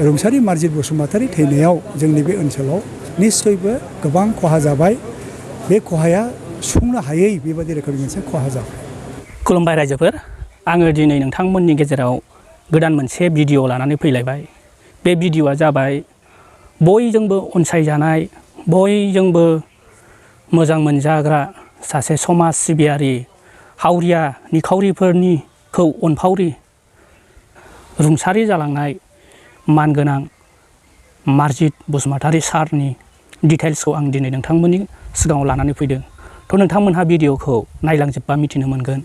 रुंसारि मार्जित बसुमतारी थैनायाव जोंनि बे ओनसोलाव निश्चयबो गोबां खहा जाबाय। बे खहाया सुफुंनो हायै बेबायदि रोखोमनि मोनसे खहा जाबाय। खुलुमबाय रायजोफोर, आङो दिनै नोंथांमोननि गेजेराव गोदान मोनसे भिडिअ लानानै फैलायबाय। बे भिडिअआ जाबाय बयजोंबो अनसायजानाय, बयजोंबो मोजां मोनजाग्रा सासे समाज सिबियारि, हावरिया निखावरिफोरनिखौ अनफावरि रुंसारि जालांनाय मानगोनां मार्जित बसुमतारी सारनि डिटेल्सखौ आं दिनै नोंथांमोननि सिगाङाव लानानै फैदों। थ' नोंथांमोनहा भिडिअखौ नायलांजोबबा मिथिनो मोनगोन।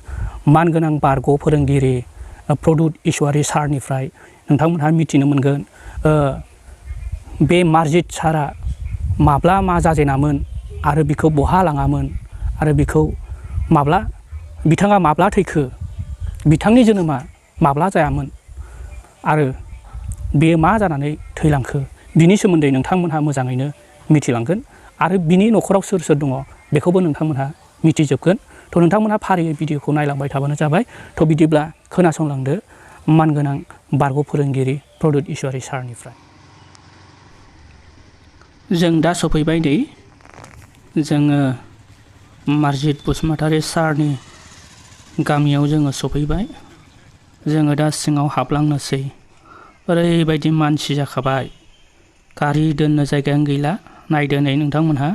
मानगोनां बारग' फोरोंगिरि प्रदुत इसवारी सारनिफ्राय नोंथांमोनहा मिथिनो मोनगोन बे मार्जित सारा माब्ला मा जाजेनामोन आरो बिखौ बहा लाङामोन आरो बिथाङा माब्ला थैखो, बिथांनि जोनोमा माब्ला जायामोन आरो बेयो मा जानानै थैलांखो, बिनि सोमोन्दै नोंथांमोनहा मोजाङैनो मिथिलांगोन आरो बिनि न'खराव सोर सोर दङ बेखौबो नोंथांमोनहा मिथिजोबगोन। थ' नोंथांमोनहा फारियै भिडिअखौ नायलांबाय थाबानो जाबाय। थ' बिदिब्ला खोनासंलांदो मानगोनां बारग' फोरोंगिरि प्रदुत इसवारी सारनिफ्राय। जों दा सफैबाय नै, जोङो मार्जित बसुमतारी सारनि गामियाव जोङो सफैबाय। जोङो दा सिङाव हाबलांनोसै। ओरैबायदि मानसि जाखाबाय, गारि दोननो जायगायानो गैला। नायदो नै नोंथांमोनहा,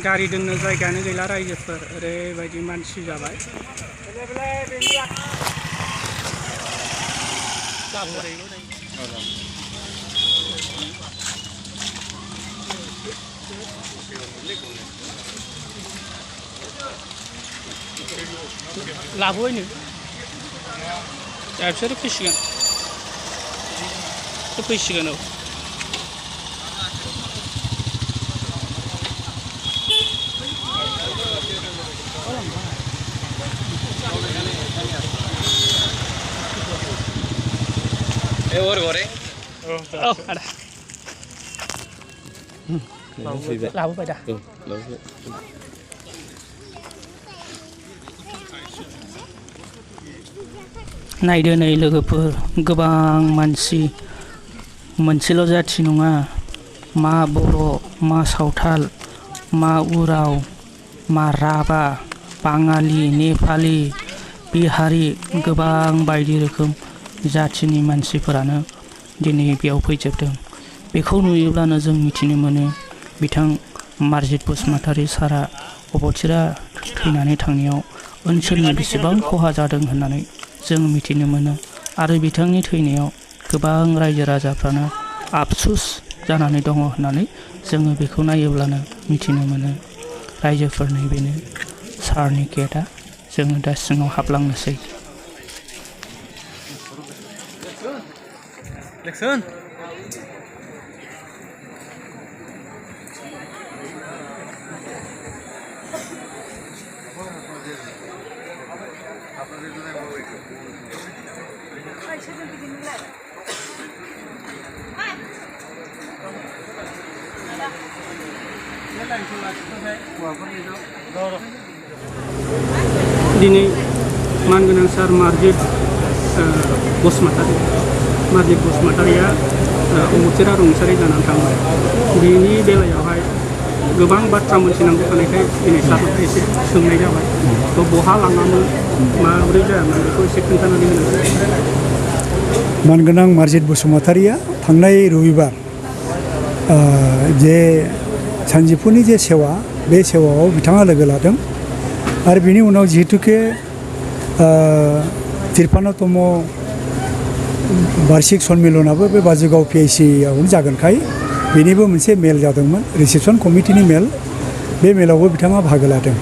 गारि दोननो जायगायानो गैला रायजोफोर, ओरैबायदि मानसि जाबाय। लाबोबायनो बिसोरो फैसिगोन औ। आदा लाबोबाय दा। नायदो नै लोगोफोर, गोबां मानसि, मोनसेल' जाथि नङा, मा बर', मा सावथाल, मा उराव, मा राभा, बाङालि, नेपालि, बिहारि, गोबां बायदि रोखोम जाथिनि मानसिफोरानो दिनै बेयाव फैजोबदों। बेखौ नुयोब्लानो जों मिथिनो मोनो बिथां मार्जित बसुमतारी सारा अबथिरा थैनानै थांनायाव ओनसोलनि बेसेबां खहा जादों होननानै जों मिथिनो मोनो। आरो बिथांनि थैनायाव गोबां रायजो राजाफ्रानो आफसुस जानानै दङ होननानै जोङो बेखौ नायोब्लानो मिथिनो मोनो। रायजोफोरनि बेनो सारनि गेटआ। जोङो दा सिङाव हाबलांनोसै। दिनै मानगोनां सार मार्जित बसुमतारीया अबथिरा रुंसारि जानानै थांबाय। बेनि बेलायावहाय गोबां बाथ्रा मोनथिनांगौ थानायखाय दिनै सारनिफ्राय एसे सोंनाय जाबाय। थ' बहा लाङामोन, माबोरै जायामोन, बेखौ एसे खोन्थानानै होनो। मानगोनां मार्जित बसुमतारीया थांनाय रबिबार जे सानजौफुनि जे सेवा, बे सेवायाव बिथाङा लोगो लादों। आरो बिनि उनाव जिहेतुके 53तम बार्षिक सन्मिलनाबो बे बाजुगाव PIC-आवनो जागोनखाय बेनिबो मोनसे मेल जादोंमोन, रिसेपसन कमिटिनि मेल। बे मेलावबो बिथाङा बाहागो लादों।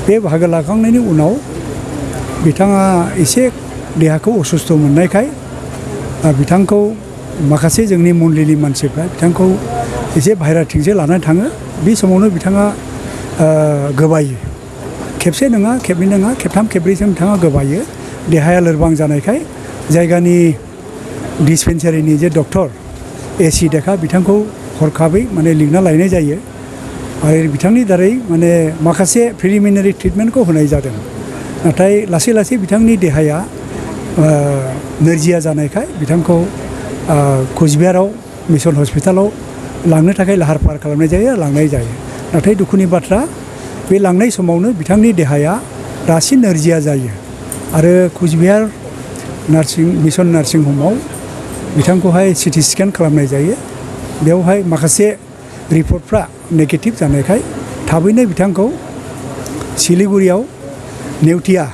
बे बाहागो लाखांनायनि उनाव बिथाङा एसे देहाखौ असुस्थ' मोननायखाय बिथांखौ माखासे जोंनि मन्दिरनि मानसिफ्रा बिथांखौ एसे बाहेराथिंसो लानानै थाङो। बे समावनो बिथाङा गोबायो। खेबसे नङा, खेबनै नङा, खेबथाम खेबब्रैजों बिथाङा गोबायो। देहाया लोरबां जानायखाय जायगानि डिसपेन्सारिनि जे डक्टर AC देखा बिथांखौ हरखाबै लिंना लायनाय जायो। आरो बिथांनि दारै माखासे प्रिलिमिनारि ट्रिटमेन्टखौ होनाय जादों। नाथाय लासै लासै बिथांनि देहाया नोरजिया जानायखाय बिथांखौ कुचबिहाराव मिसन हस्पिटालाव लांनो थाखाय लाहार फाहार खालामनाय जायो, लांनाय जायो। नाथाय दुखुनि बाथ्रा, बे लांनाय समावनो बिथांनि देहाया रासिन नोरजिया जायो आरो कुचबिहार मिसन नार्सिं हमाव बिथांखौहाय सिटि स्केन खालामनाय जायो। बेवहाय माखासे रिपर्टफ्रा नेगेटिभ जानायखाय थाबैनो बिथांखौ सिलिगुरियाव नेवटिया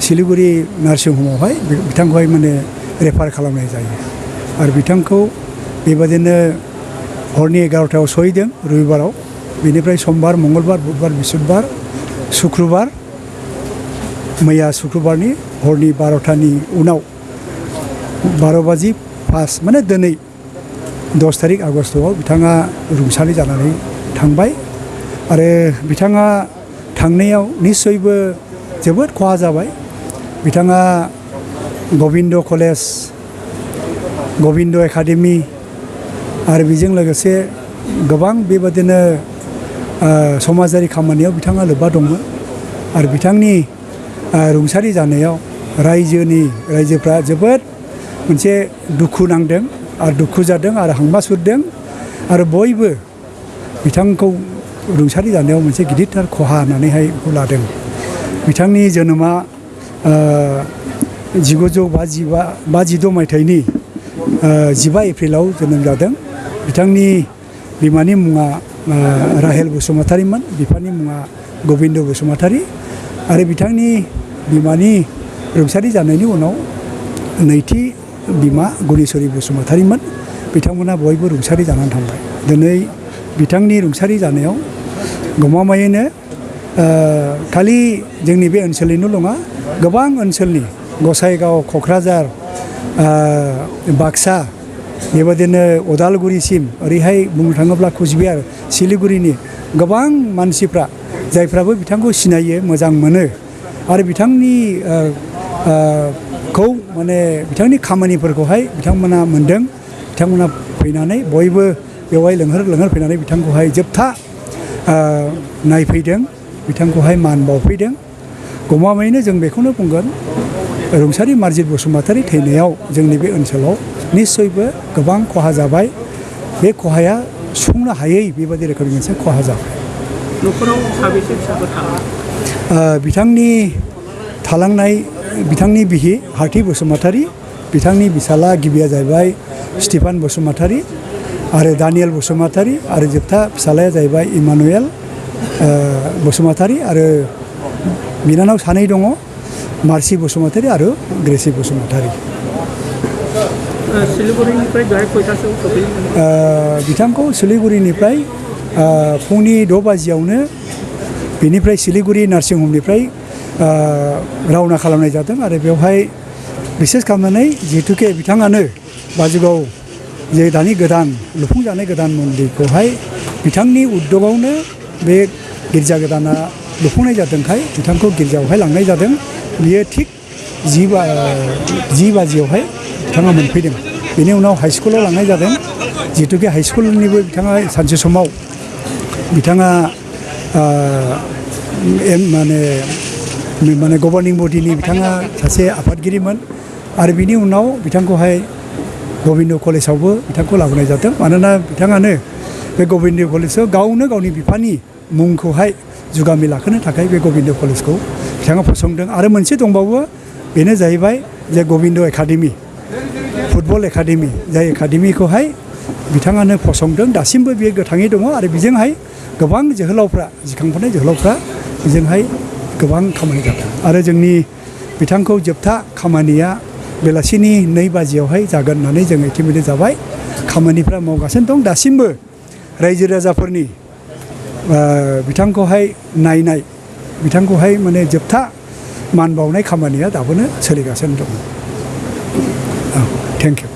सिलिगुरि नार्सिं हमावहाय बिथांखौहाय माने रेफार खालामनाय जायो आरो बिथांखौ बेबादिनो हरनि 11टायाव सहैदों रबिबाराव। बेनिफ्राय समबार, मंगलबार, बुधबार, बिस्थिबार, शुक्रबार, मैया शुक्रबारनि हरनि 12टानि उनाव 12:05 माने दिनै 10 तारिख आगष्टआव बिथाङा रुंसारि जानानै थांबाय आरो बिथाङा थांनायाव निस्सयबो जोबोद खहा जाबाय। बिथाङा गबिन्द कलेज, गबिन्द एकाडेमि आरो बेजों लोगोसे गोबां बेबादिनो समाजारि खामानियाव बिथाङा लोब्बा दंमोन आरो बिथांनि रुंसारि जानायाव रायजोफ्रा जोबोद मोनसे दुखु नांदों आरो दुखु जादों आरो हांमा सुरदों आरो बयबो बिथांखौ रुंसारि जानायाव मोनसे गिदिरथार खहा होननानैहाय लादों। बिथांनि जोनोमा 1952 मायथाइनि 15 एप्रिलाव जोनोम जादों। बिथांनि बिमानि मुङा राहेल बसुमतारीमोन, बिफानि मुङा गबिन्द बसुमतारी आरो बिथांनि बिमानि रुंसारि जानायनि उनाव नैथि बिमा गुनेस्वरी बसुमतारीमोन। बिथांमोना बयबो रुंसारि जानानै थांबाय। दिनै बिथांनि रुंसारि जानायाव गमामायैनो खालि जोंनि बे ओनसोलनिल' नङा, गोबां ओनसोलनि गसाइगाव, क'क्राझार, बाक्सा, बेबादिनो उदालगुरिसिम ओरैहाय बुंनो थाङोब्ला कुचबिहार, सिलिगुरिनि गोबां मानसिफ्रा जायफ्राबो बिथांखौ सिनायो, मोजां मोनो आरो बिथांनि माने बिथांनि खामानिफोरखौहाय बिथांमोना मोनदों। बिथांमोना फैनानै बयबो बेवहाय लोंहोर फैनानै बिथांखौहाय जोबथा नायफैदों, बिथांखौहाय मान बावफैदों। गमामायैनो जों बेखौनो बुंगोन, रुंसारि मार्जित बसुमतारी थैनायाव जोंनि बे ओनसोलाव निस्सयबो गोबां खहा जाबाय। बे खहाया सुफुंनो हायै बेबादि रोखोमनि मोनसे खहा जाबाय। न'खराव साबेसे फिसाफोर थाङो? बिथांनि थालांनाय बिथांनि बिहि हार्थि बसुमतारी, बिथांनि बिसाला गिबिया जाहैबाय स्टिफान बसुमतारी आरो दानियेल बसुमतारी आरो जोबथा फिसालाया जाहैबाय इमानुएल बसुमतारी आरो बिनानाव सानै दङ, मार्सि बसुमतारी आरो ग्रेसि बसुमतारी। सिलिगुरिनिफ्राय बेहाय खयथासोआव सफैयो? बिथांखौ सिलिगुरिनिफ्राय फुंनि 6 बाजियावनो बेनिफ्राय सिलिगुरि नार्सिं हमनिफ्राय रावना खालामनाय जादों आरो बेवहाय बिसेस खालामनानै जिहेतुके बिथाङानो बाजुगाव जे दानि गोदान लुफुंजानाय गोदान मन्दिरखौहाय बिथांनि उद्दगावनो बे गिर्जा गोदाना लुफुंनाय जादोंखाय बिथांखौ गिर्जायावहाय लांनाय जादों। बियो थिग 10 बाजियावहाय बिथाङा मोनफैदों। बेनि उनाव हाइस्कुलाव लांनाय जादों, जिहेतुके हाइस्कुलनिबो बिथाङा सानसे समाव बिथाङा माने गभर्निं बडिनि बिथाङा सासे आफादगिरिमोन आरो बिनि उनाव बिथांखौहाय गबिन्द कलेजावबो बिथांखौ लाबोनाय जादों। मानोना बिथाङानो बे गबिन्द कलेजाव गावनो गावनि बिफानि मुंखौहाय जुगामि लाखोनो थाखाय बे गबिन्द कलेजखौ बिथाङा फसंदों। आरो मोनसे दंबावो, बेनो जाहैबाय जे गबिन्द एकाडेमि, फुटबल एकाडेमि, जाय एकाडेमिखौहाय बिथाङानो फसंदों। दासिमबो बियो गोथाङै दङ आरो बेजोंहाय गोबां जोहोलावफ्रा, जिखांफुनाय जोहोलावफ्रा बेजोंहाय गोबां खामानि जादों आरो जोंनि बिथांखौ जोबथा खामानिया बेलासिनि 2 बाजियावहाय जागोन होननानै जों इतिमध्य जाबाय। खामानिफ्रा मावगासिनो दं दासिमबो। रायजो राजाफोरनि बिथांखौहाय नायनाय, बिथांखौहाय माने जोबथा मान बावनाय खामानिया दाबोनो सोलिगासिनो दङ। Thank you.